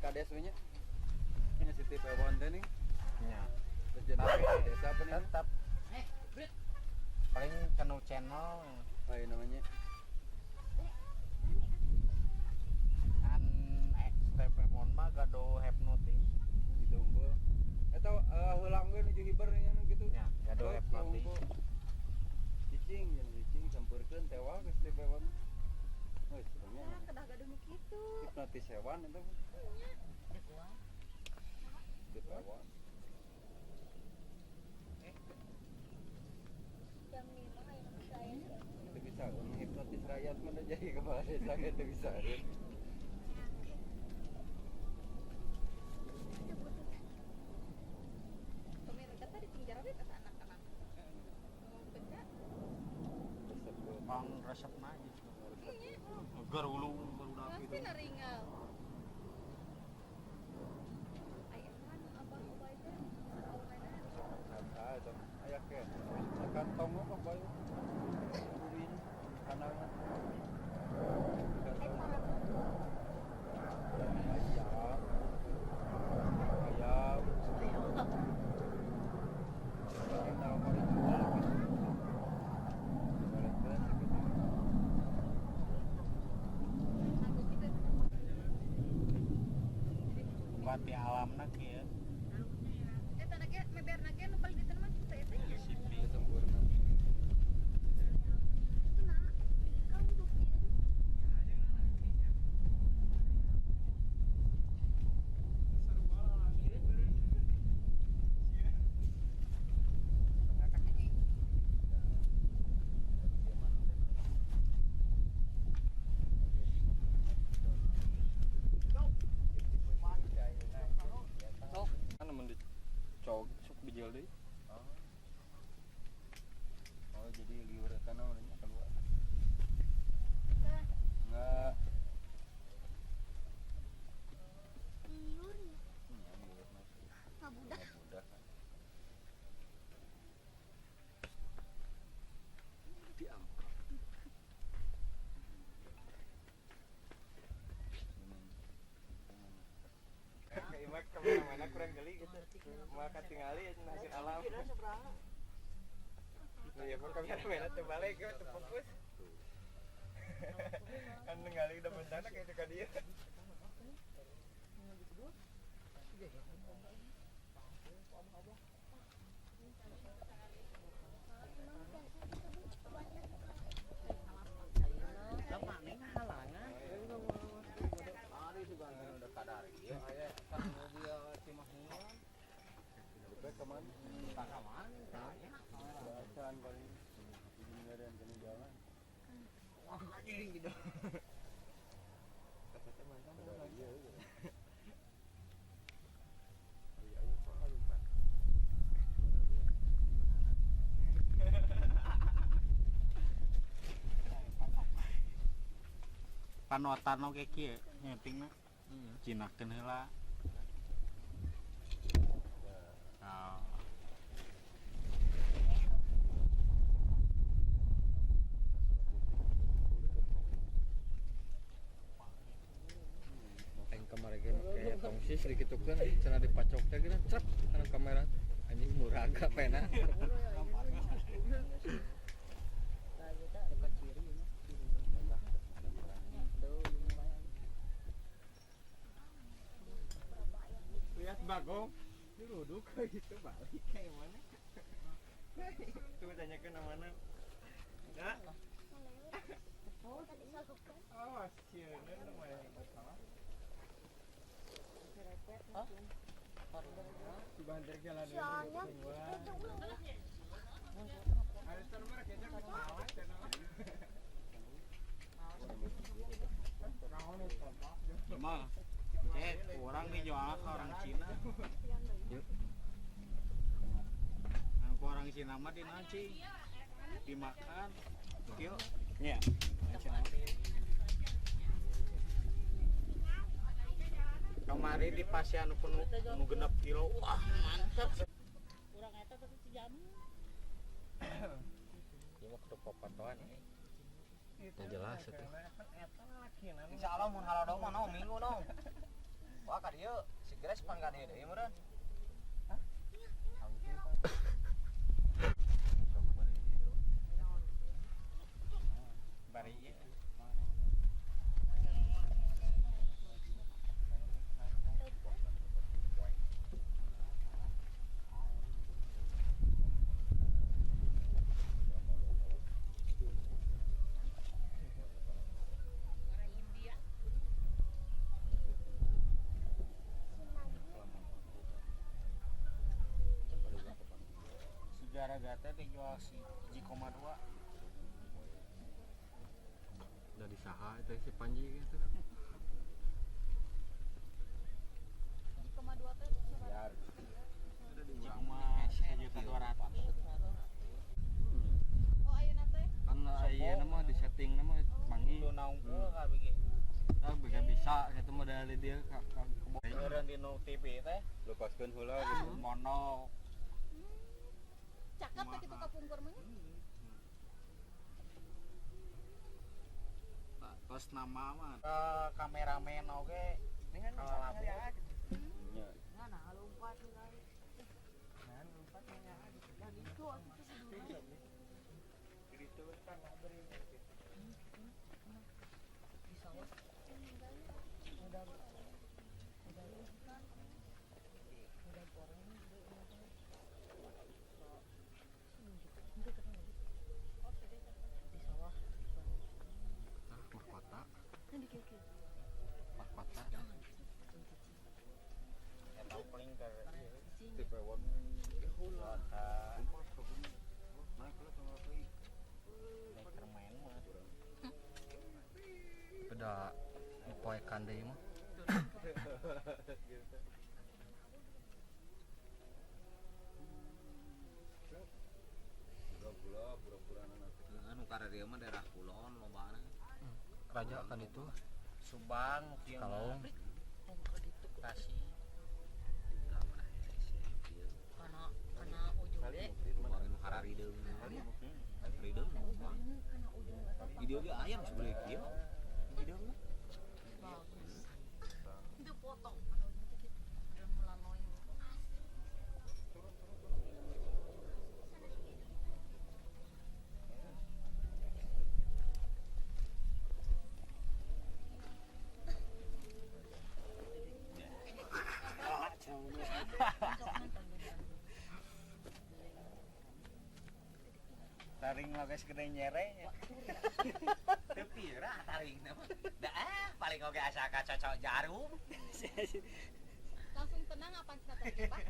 Kades we nya. Nya si Steve Ewon teh nih. Nya. Terus jadi kepala desa apa nih? Tetap. Paling kanu channel Lain namanya. Kan Steve Ewon mah gaduh hipnotis. Gitu unggul. Eta heulang ge nuju hiber nya gitu. Nya, gaduh hipnotis. Cicing, jeung cicing sampeurkeun tewa ke Steve Ewon. Wih, sebenarnya Kedah gaduh nu kitu. Hipnotis hewan itu. Steve Ewon. Jam 5 aya nu saya. Itu bisa menghipnotis rakyat mana jadi kepala desa gitu bisa. Pemirsa tadi tinggal we kata anak-anak. Mau baca. Resep tuh. Pang resepna gitu. Iya. Garulung barudak Pasti gitu. Naringal. Aya kan abah ubay teh sakolana. Nah, itu aya ke. Kantong apa bae? Bumi kandangna. Eh, Kantong. Ayam. Ayam. Kita mau dijual gitu. Dibalikkeun gitu. Aku gitu. Bati alamna kieu. Eta na ge meberna ge nu paling diteun mah kita eta nya. Sipi. Sempurna. Itu nah, kau duduk ya. Kan nemen dicog sok bijil deui. Oh. Oh, jadi liur eta namanya keluar. Enggak. Liur Iya, liur masih. Ngabudak. Budak kan. Diangkat. Kayak kemana-mana kurang geli gitu. Mau katingali hasil alam. Nah, ya pun kameramen teu balik teu fokus. Kan ningali udah bencana kayak itu ka dia. Udah kadar ieu aya kan mobil Cimahi. Sampai kemana? Bacaan paling ujung dan kena jalan. Wah, anjing gitu. Kata teman Kadar ieu gitu. Iya, iya, kok lupa. Panotan oge kieu nyetingna. Jinakeun heula. Oh. Aing kamari ge make tongsis dikitukeun cenah dipacok teh gitu crep kana kamera teh. Anjing muraga pena. Dekat ciri ini. Tuh, lumayan. Lihat bagong diruduk gitu balik kayak mana? Coba tanyakan namanya. Enggak. Oh, sieun lumayan masalah. Dibanter jalan Soalnya Harus termer kayaknya ke malah channel. Mah, orang dijual ke orang Cina. Nah, ke orang Cina mah dinaci, dimakan, yuk. Ya. Orang Cina. Kemarin di pasian penuh nu 6 kilo, wah mantap. Urang eta tapi Cijamu. Ieu mah kudu popotoan ini. Yang jelas itu. Insya Allah mun halodo mah no minggu no. Wah ka dieu. Geus pangkan ieu deui meureun. Hah? Bari ieu. Orang India. Sejarah gata dijual si 1,2. Dari saha itu si Panji gitu. 1,2 teh Biar. 1,2 juta. Oh, ayeuna teh. Kan ayeuna mah di setting nama manggih. Lu naungkul kabeh ge. Ah, bisa bisa gitu mah dari dia ka kebo. Eureun di nu TV teh Lepaskeun heula gitu. mono. Cakep teh kitu kapungkur mah nya. Tos nama mah ke kameramen oge kalau labu. Nya. Nah, lompat nih. Nah, gitu aku tuh sebelumnya. Di sawah. Udah udah udah goreng di sawah. Ah, mahkota, Kan di kieu. Mahkota. Eta paling ke Tipe one. Ka Naik lah tanggal lagi. main mah. Beda dipoekan deui mah. Pura-pura, pura-pura anak. Anu kararieu mah daerah kulon lobana. Raja kan itu Subang kieu mah. Kalong. Tasik. Ulah mana hese kieu. Kana kana ujung ge. Lobana nu kararideung. Rideung loba. Kana ujung eta Di dieu ge ayam sebelah kieu. Hideung mah. Bagus. Itu potong. Kana ujung teh kitu. Udah melaloy. Taring mah geus gede nyere nya. Teu pira taring mah. Da ah, paling oge asa kacocok jarum. Langsung tenang apa cenah tadi, Pak?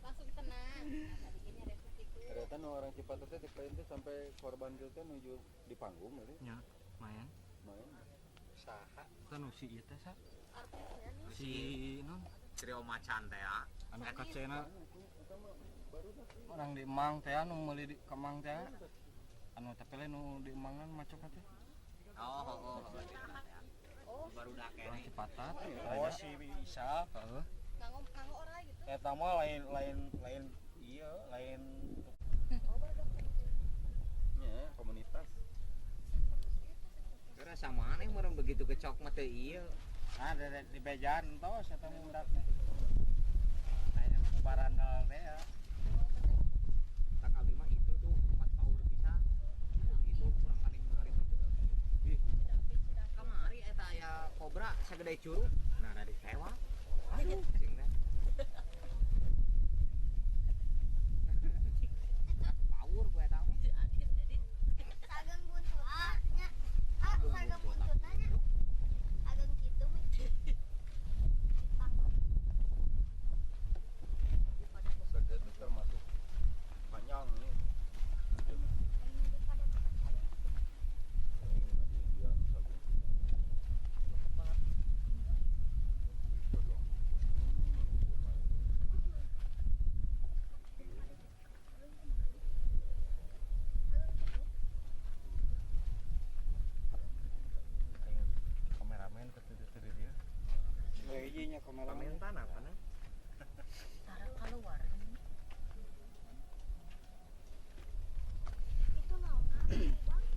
Langsung tenang. Nah, tadi ge nyaresan kitu. Ternyata nu orang Cipatat teh cek lain teh sampai korban gitu teh nuju di panggung berarti. Nya, main. Main. Saha? Kan nu si ieu teh sa. Artis ya nih. Si non Trio macan teh ah. Anu kacena orang di Emang teh anu meuli di Kemang teh. Anu tapi lain nu di Emangan macok teh. Oh, oh, oh. Oh, Baru dak Orang kene. Cipatat. Oh, si Isa. Heeh. Nganggo nganggo orai gitu. Eta mah lain lain lain iya lain. Oh, baru Nya, komunitas. Kira sama aneh meureun begitu kecok mah teu ieu. Nah, di bejaan tos eta mah budak teh. Aya barandal teh ya. Tak abdi mah itu tuh empat power bisa. Itu kurang paling menarik itu. Ih, kamari eta aya kobra sagede curug. Nah, da disewa. Aduh, cing teh. Power ku eta mah. Sageng buntutnya, ah, sageng buntutnya ageng kitu mah. Saget itu termasuk panjang nih. Di India nu sagu. Kameramen ke teu dia. Hiji nya kameramen. Pamentan apa nah? Tara keluar. Itu naon, Bang?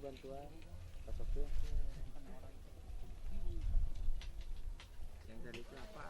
Bantuan pasoknya. Yang tadi itu apa?